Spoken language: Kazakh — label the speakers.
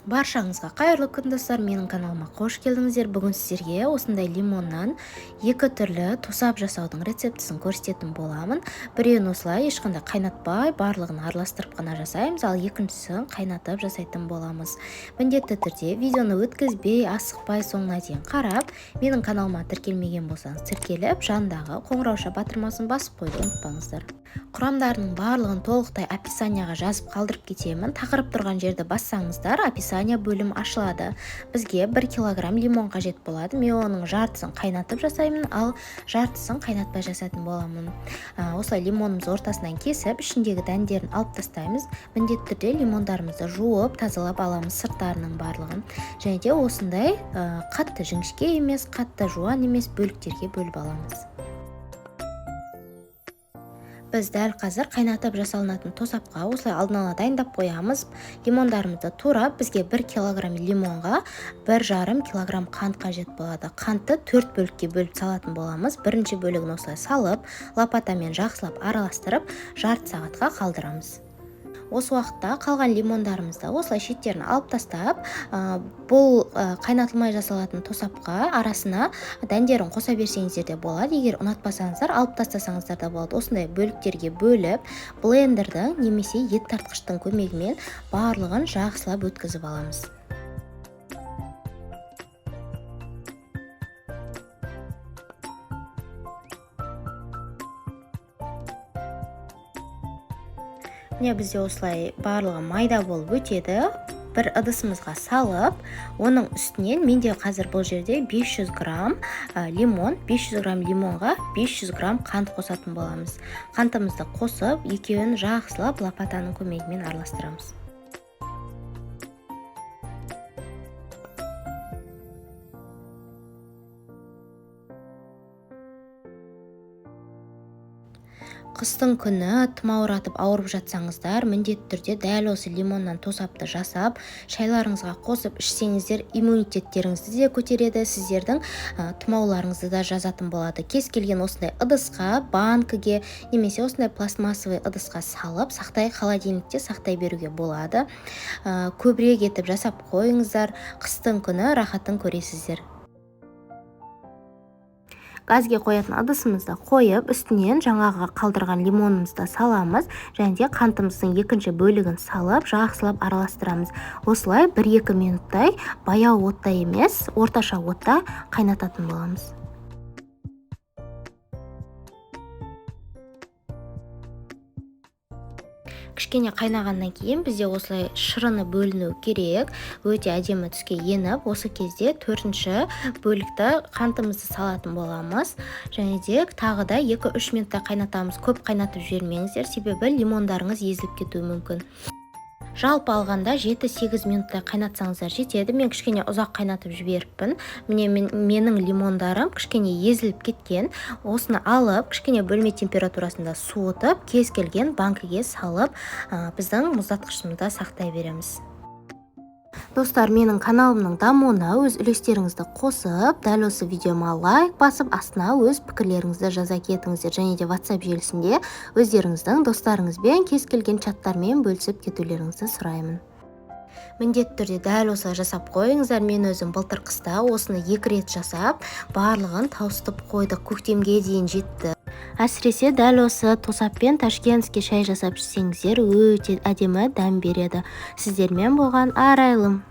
Speaker 1: Баршаңызға қайырлы күн, достар! Менің каналыма қош келдіңіздер. Бүгін сіздерге осындай лимоннан екі түрлі тосап жасаудың рецептісін көрсететін боламын. Біреуін осылай ешқандай қайнатпай, барлығын араластырып қана жасаймыз, ал екіншісін қайнатып жасайтын боламыз. Міндетті түрде видеоны өткізбей, асықпай соңына дейін қарап, менің каналыма тіркелмеген болсаңыз, тіркеліп, жанындағы қоңырауша батырмасын басып қоюды ұмытпаңыздар. Құрамдарының барлығын толықтай описанияға жазып қалдырып кетемін. Тақырып тұрған жерді бассаңыздар, описание бөлімі ашылады. Бізге 1 килограмм лимон қажет болады. Мен оның жартысын қайнатып жасаймын, ал жартысын қайнатпай жасайтын боламын. Осылай лимонымызды ортасынан кесіп, ішіндегі дәндерін алып тастаймыз. Міндетті түрде лимондарымызды жуып, тазалап аламыз сырттарының барлығын. Және де осындай қатты жіңішке емес, қатты жуан емес бөліктерге бөліп аламыз. Біз дәл қазір қайнатып жасалынатын тосапқа осылай алдын ала дайындап қоямыз. Лимондарымызды турап, бізге 1 килограмм лимонға 1,5 килограмм қант қажет болады. Қантты 4 бөлікке бөліп салатын боламыз. Бірінші бөлігін осылай салып, лопатамен жақсылап араластырып, жарты сағатқа қалдырамыз. Осы уақытта қалған лимондарымызды осылай шеттерін алып тастап, бұл қайнатылмай жасалатын тосапқа арасына дәндерін қоса берсеңіздер де болады. Егер ұнатпасаңыздар, алып тастасаңыздар да болады. Осындай бөліктерге бөліп, блендердің немесе ет тартқыштың көмегімен барлығын жақсылап өткізіп аламыз. Міне, бізде осылай барлығы майда болып өтеді. Бір ыдысымызға салып, оның үстінен менде қазір бұл жерде 500 грамм лимон, 500 грамм лимонға 500 грамм қант қосатын боламыз. Қантымызды қосып, екеуін жақсылап лопатаның көмегімен араластырамыз. Қыстың күні тұмауратып ауырып жатсаңыздар, міндетті түрде дәл осы лимоннан тосапты жасап, шайларыңызға қосып ішсеңіздер, иммунитеттеріңізді де көтереді, сіздердің тұмауларыңызды да жазатын болады. Кез келген осындай ыдысқа, банкіге немесе осындай пластмассовый ыдысқа салып, сақтай, холодильникте сақтай беруге болады. Көбірек етіп жасап қойыңыздар, қыстың күні рахатын көресіздер. Газге қоятын ыдысымызды қойып, үстінен жаңағы қалдырған лимонымызды саламыз және де қантымыздың екінші бөлігін салып, жақсылап араластырамыз. Осылай 1-2 минуттай баяу отта емес, орташа отта қайнататын боламыз. Кішкене қайнағаннан кейін бізде осылай шырыны бөліну керек, өте әдемі түске еніп, осы кезде төртінші бөлікті қантымызды салатын боламыз. Және де тағы да 2-3 минутта қайнатамыз. Көп қайнатып жібермеңіздер, себебі лимондарыңыз езіліп кетуі мүмкін. Жалпы алғанда 7-8 минуттай қайнатсаңыздар жетеді. Мен кішкене ұзақ қайнатып жіберіппін. Міне, менің лимондарым кішкене езіліп кеткен. Осыны алып, кішкене бөлме температурасында суытып, кез келген банкіге салып, біздің мұздатқышымызда сақтай береміз. Достар, менің каналымның дамуына өз үлестеріңізді қосып, дәл осы видеома лайк басып, астына өз пікірлеріңізді жаза кетіңіздер. Және де WhatsApp желісінде өздеріңіздің достарыңызбен, кез келген чаттармен бөлісіп кетулеріңізді сұраймын. Міндетті түрде дәл осылай жасап қойыңыздар. Мен өзім былтыр қыста осыны 2 рет жасап, барлығын тауысып қойдық. Көктемге дейін жетті. Әсіресе дәл осы тосаппен ташкентский шай жасап ішсеңіздер, өте әдемі дәм береді. Сіздермен болған Арайлым.